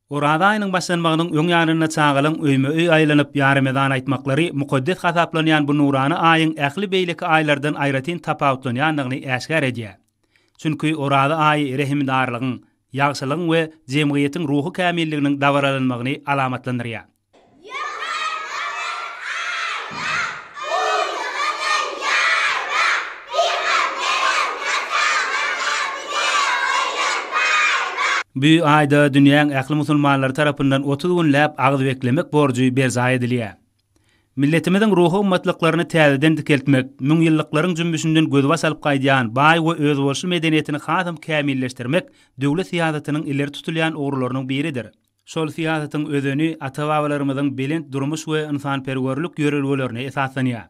Oraza aýynyň başlanmagynyň öň ýanynda çagalaň öýme-öý aýlanyp ýaremezan aýtmaklary mukaddes hasaplanýan bu nurana aýyň ähli beýleki aýlardan aýratyn tapawutlanýandygyny äşgär edýär. Çünki Oraza aýy rehimdarlygyň, ýagşylygyň we jemgyýetiň ruhy kämilliginiň dabaralanmagyny alamatlandyrýar. Bu aýda dünýäň ähli musulmanlary tarapyndan 30 günläp agyz beklemek borjy berjaý edilýär. Milletimiziň ruhy gymmatlyklaryny täzeden dikeltmek, müňýyllyklaryň jümmüşinden gözbaş alyp gaýdýan baý we özboluşly medeniýetini hasam kämilleşdirmek döwlet syýasatynyň ileri tutulýan ugurlarynyň biridir. Şol syýasatyň özeni ata-babalarymyzyň belent durmuş we ynsanperwerlik ýörelgelerine esaslanýar.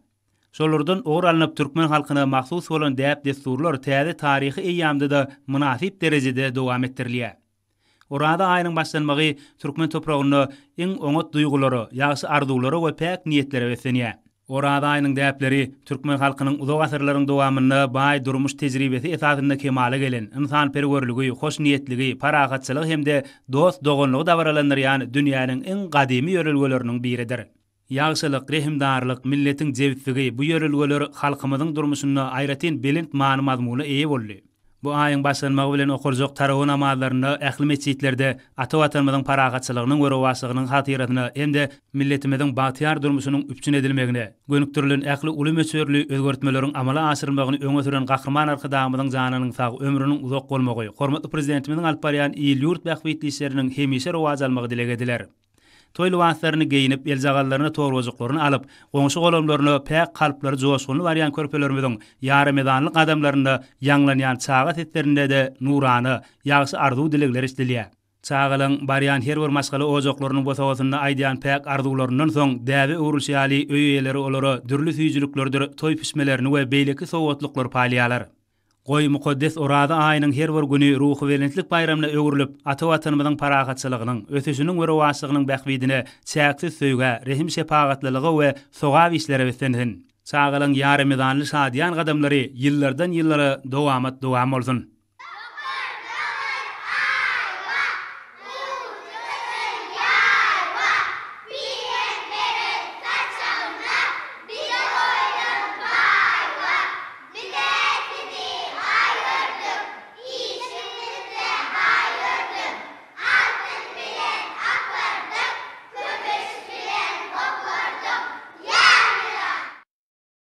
Şolardan ugur alnyp türkmen halkyna mahsus bolan däp-dessurlar täze taryhy eýýamda-da mynasyp derejede dowam etdirilýär. Oraza aýynyň başlanmagy türkmen topragynda iň oňat duýgulara, ýagşy arzuwlara we päk niýetlere beslenýär. Oraza aýynyň däpleri türkmen halkynyň uzak asyrlaryň dowamynda baý durmuş tejribesi esasynda kemala gelen, ynsanperwerligi, hoşniýetligi, parahatçylygy hem-de dost-doganlygy dabaralandyrýan dünýäniň iň gadymy ýörelgeleriniň biridir. Ýagşylyk, rehimdarlyk, milletiň jebisligi bu ýörelgeler halkymyzyň durmuşynda aýratyn belent many-mazmuna eýe boldy. Bu aýyň başlanmagy bilen okaljak tarawa namazlarynda ähli metjitlerde ata Watanymyzyň parahatçylygynyň we rowaçlygynyň hatyrasyna hem-de milletimiziň bagtyýar durmuşynyň üpjün edilmegine gönükdirilen ähli uly möçberli özgertmeleriň amala aşyrylmagyny öňe süren Gahryman Arkadagymyzyň janynyň sag, ömrüniň uzak bolmagy, hormatly Prezidentimiziň alyp barýan il-ýurt bähbitli işleriniň hemişe rowaç almagy dileg ediler. Toý lybaslaryny geýnip, eljagazlaryna torbajyklaryny alyp, goňşy-golamlaryna päk kalplary joşgunly barýan körpelerimiziň ýaremezanly gadamlarynda ýaňlanýan çaga seslerinde-de nurana, ýagşy arzuw-dilegler eşidilýär. Çagalaň barýan her bir maşgala ojaklarynyň bosagasynda aýdýan päk arzuwlaryndan soň, däbe öwrülişi ýaly öý eýeleri olara dürli süýjüliklerdir toý pişmelerini we beýleki sowgatlyklary paýlaýarlar. Goý, mukaddes Oraza aýynyň her bir güni ruhubelentlik baýramyna öwrülip, ata Watanymyzyň parahatçylygynyň, ösüşiniň we rowaçlygynyň bähbidine çäksiz söýgä, rehim-şepagatlylyga we sogap işlere beslensin! Çagalaň ýaremezanly şadyýan gadamlary ýyllardan-ýyllara dowamat-dowam bolsun!